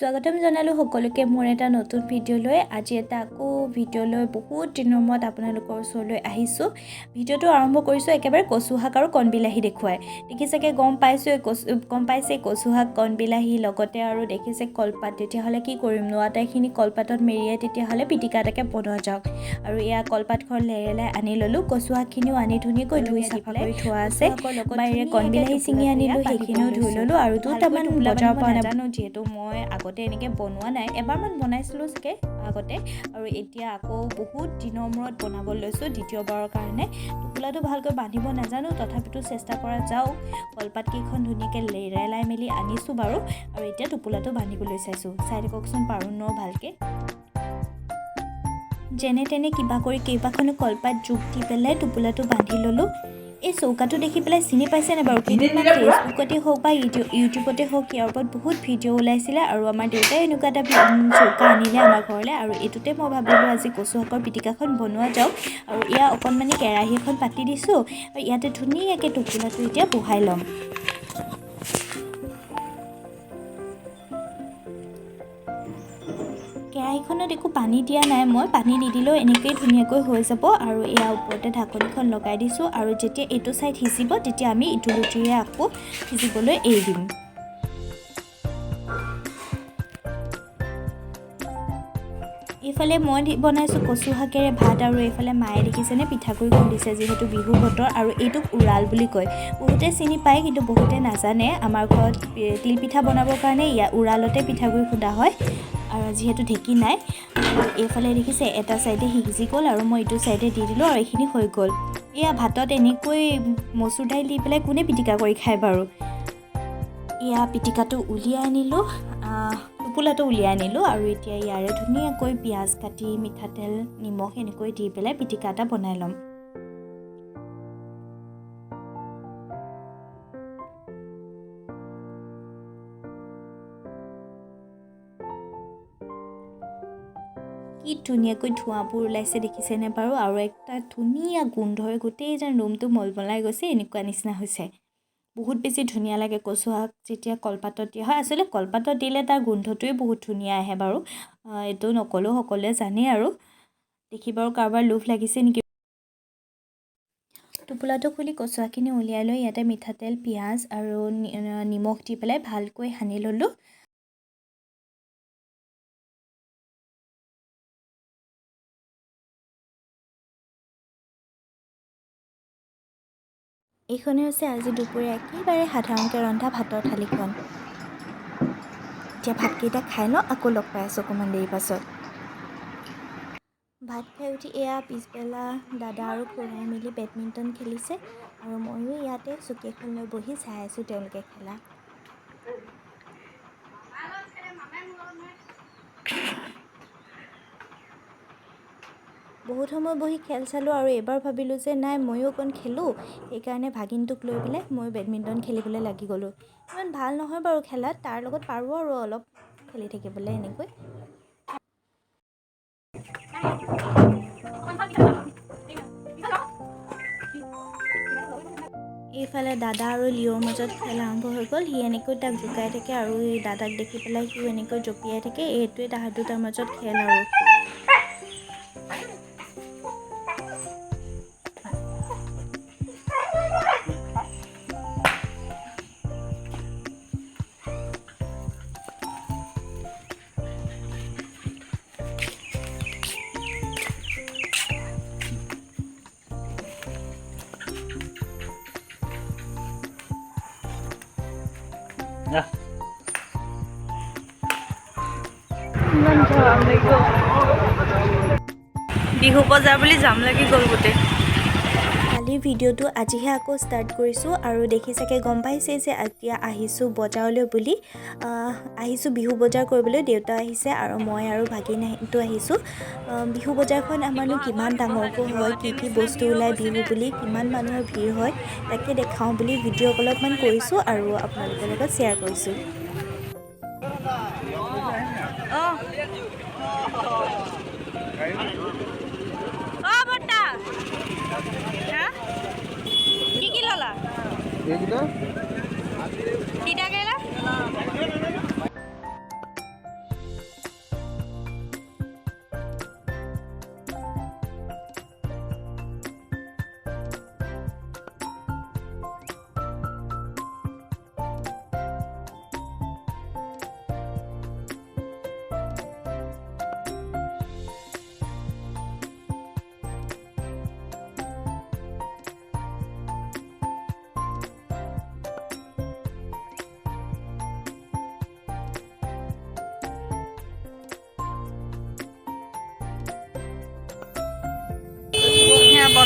স্বাগতম জনালোঁ সকলোকে মোৰ এটা নতুন ভিডিঅ'লৈ। আজি এটা আকৌ ভিডিঅ'লৈ বহুত দিনৰ মূৰত আপোনালোকৰ ওচৰলৈ আহিছোঁ। ভিডিঅ'টো আৰম্ভ কৰিছোঁ একেবাৰে কচু শাক আৰু কণবিলাহী দেখুৱাই। দেখি চাগে গম পাইছোঁ, কচু গম পাইছে, কচু শাক কণবিলাহী লগতে আৰু দেখিছে কলপাত। তেতিয়াহ'লে কি কৰিম, নোৱাটাইখিনি কলপাতত মেৰিয়াই তেতিয়াহ'লে পিটিকা এটাকে বনোৱা যাওক। আৰু এয়া কলপাতখন লেৰেলাই আনি ল'লোঁ, কচু শাকখিনিও আনি ধুনীয়াকৈ ধুই চাফা কৰি থোৱা আছে। বাহিৰে কণবিলাহী ছিঙি আনিলোঁ, সেইখিনিও ধুই ল'লোঁ। আৰু দুটামান বজাৰৰ পৰা নাজানো, যিহেতু মই আগতে এনেকৈ বনোৱা নাই, এবাৰমান বনাইছিলোঁ চাগে আগতে, আৰু এতিয়া আকৌ বহুত দিনৰ মূৰত বনাব লৈছোঁ দ্বিতীয়বাৰৰ কাৰণে। টোপোলাটো ভালকৈ বান্ধিব নাজানো, তথাপিতো চেষ্টা কৰা যাওক। কলপাতকেইখন ধুনীয়াকৈ লেৰেলাই মেলি আনিছোঁ বাৰু, আৰু এতিয়া টোপোলাটো বান্ধিবলৈ চাইছোঁ। চাই থাককচোন পাৰোঁ ন ভালকৈ। যেনে তেনে কিবা কৰি কেইবাখনো কলপাত যোগ দি পেলাই টোপোলাটো বান্ধি ল'লোঁ। এই চৌকাটো দেখি পেলাই চিনি পাইছেনে বাৰু? কেইদিনমান ফেচবুকতে হওক বা ইউটিউবতে হওক ইয়াৰ ওপৰত বহুত ভিডিঅ' ওলাইছিলে। আৰু আমাৰ দেউতাই এনেকুৱা এটা চৌকা আনিলে আমাৰ ঘৰলৈ, আৰু এইটোতে মই ভাবিলোঁ আজি কচু শাকৰ পিটিকাখন বনোৱা যাওক। আৰু এয়া অকণমানি কেৰাহী এখন পাতি দিছোঁ, আৰু ইয়াতে ধুনীয়াকৈ টোপোলাটো এতিয়া বহাই ল'ম। কেৰাহীখনত একো পানী দিয়া নাই মই, পানী নিদিলেও এনেকৈয়ে ধুনীয়াকৈ হৈ যাব। আৰু ইয়াৰ ওপৰতে ঢাকনিখন লগাই দিছোঁ, আৰু যেতিয়া এইটো ছাইড সিজিব তেতিয়া আমি ইটো লুটিৰে আকৌ সিজিবলৈ এৰি দিম। এইফালে মই বনাইছোঁ কচু শাকেৰে ভাত, আৰু এইফালে মায়ে দেখিছেনে পিঠাগুড়ি খুন্দিছে, যিহেতু বিহু বতৰ। আৰু এইটোক উৰাল বুলি কয়, বহুতে চিনি পায় কিন্তু বহুতে নাজানে। আমাৰ ঘৰত তিলপিঠা বনাবৰ কাৰণে ইয়াৰ উৰালতে পিঠাগুড়ি খুন্দা হয়, আৰু যিহেতু ঢেঁকী নাই। এইফালে দেখিছে এটা ছাইডে সিজি গ'ল, আৰু মই ইটো ছাইডে দি দিলোঁ, আৰু এইখিনি হৈ গ'ল। এয়া ভাতত এনেকৈ মচুৰ দাইল দি পেলাই কোনে পিটিকা কৰি খায় বাৰু। এয়া পিটিকাটো উলিয়াই আনিলোঁ, টোপোলাটো উলিয়াই আনিলোঁ, আৰু এতিয়া ইয়াৰে ধুনীয়াকৈ পিঁয়াজ কাটি মিঠাতেল নিমখ এনেকৈ দি পেলাই পিটিকা এটা বনাই ল'ম। কি ধুনীয়াকৈ ধোঁৱাবোৰ ওলাইছে দেখিছেনে বাৰু। আৰু একটা ধুনীয়া গোন্ধৰে গোটেই যেন ৰুমটো মলমলাই গৈছে, এনেকুৱা নিচিনা হৈছে। বহুত বেছি ধুনীয়া লাগে কচু শাক যেতিয়া কলপাতত দিয়া হয়। আচলতে কলপাতত দিলে তাৰ গোন্ধটোৱে বহুত ধুনীয়া আহে বাৰু, এইটো নক'লেও সকলোৱে জানেই। আৰু দেখি বাৰু কাৰোবাৰ লোভ লাগিছে নেকি। টোপোলাটো খুলি কচু শাকখিনি উলিয়াই লৈ ইয়াতে মিঠাতেল পিঁয়াজ আৰু নিমখ দি পেলাই ভালকৈ সানি ল'লোঁ। এইখনেই হৈছে আজি দুপৰীয়া একেবাৰে সাধাৰণকৈ ৰন্ধা ভাতৰ থালিখন। এতিয়া ভাতকেইটা খাই লওঁ, আকৌ লগ পাই আছোঁ অকণমান দেৰি পাছত। ভাত খাই উঠি এয়া পিছবেলা দাদা আৰু খুৰাই মিলি বেডমিণ্টন খেলিছে, আৰু ময়ো ইয়াতে চকী এখন লৈ বহি চাই আছোঁ তেওঁলোকে খেলা। বহুত সময় বহি খেল চালোঁ, আৰু এইবাৰ ভাবিলোঁ যে নাই ময়ো অকণ খেলোঁ, সেইকাৰণে ভাগিনটোক লৈ পেলাই ময়ো বেডমিণ্টন খেলিবলৈ লাগি গ'লোঁ। ইমান ভাল নহয় বাৰু খেলাত, তাৰ লগত পাৰোঁ আৰু অলপ খেলি থাকিবলৈ এনেকৈ। এইফালে দাদা আৰু লিঅ'ৰ মাজত খেল আৰম্ভ হৈ গ'ল। সি এনেকৈ তাক জোকাই থাকে, আৰু এই দাদাক দেখি পেলাই সিও এনেকৈ জঁপিয়াই থাকে। এইটোৱে তাহাঁত দুটাৰ মাজত খেল আৰু। বিহু বজাৰ বুলি জাম লাগি গ'ল গোটেই। কালিৰ ভিডিঅ'টো আজিহে আকৌ ষ্টাৰ্ট কৰিছোঁ, আৰু দেখি চাগে গম পাইছে যে এতিয়া আহিছোঁ বজাৰলৈ বুলি। আহিছোঁ বিহু বজাৰ কৰিবলৈ, দেউতা আহিছে আৰু মই আৰু ভাগিনটো আহিছোঁ। বিহু বজাৰখন আমাৰনো কিমান ডাঙৰকৈ হয়, কি কি বস্তু ওলায় বিহু বুলি, কিমান মানুহৰ ভিৰ হয়, তাকে দেখাওঁ বুলি ভিডিঅ' অলপমান কৰিছোঁ আৰু আপোনালোকৰ লগত শ্বেয়াৰ কৰিছোঁ। তিতা কেৰেলা।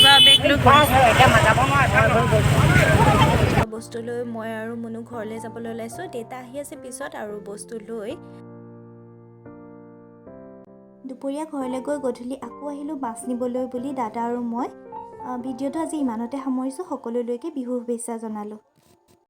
বজাৰ বেগ লৈ ঘূৰিছোঁ। বস্তু লৈ মই আৰু মুনু ঘৰলৈ যাবলৈ ওলাইছোঁ। দেউতা আহি আছে পিছত আৰু বস্তু লৈ। দুপৰীয়া ঘৰলৈ গৈ গধূলি আকৌ আহিলোঁ মাছ নিবলৈ বুলি দাদা আৰু মই। ভিডিঅ'টো আজি ইমানতে সামৰিছোঁ। সকলোলৈকে বিহুৰ শুভেচ্ছা জনালোঁ।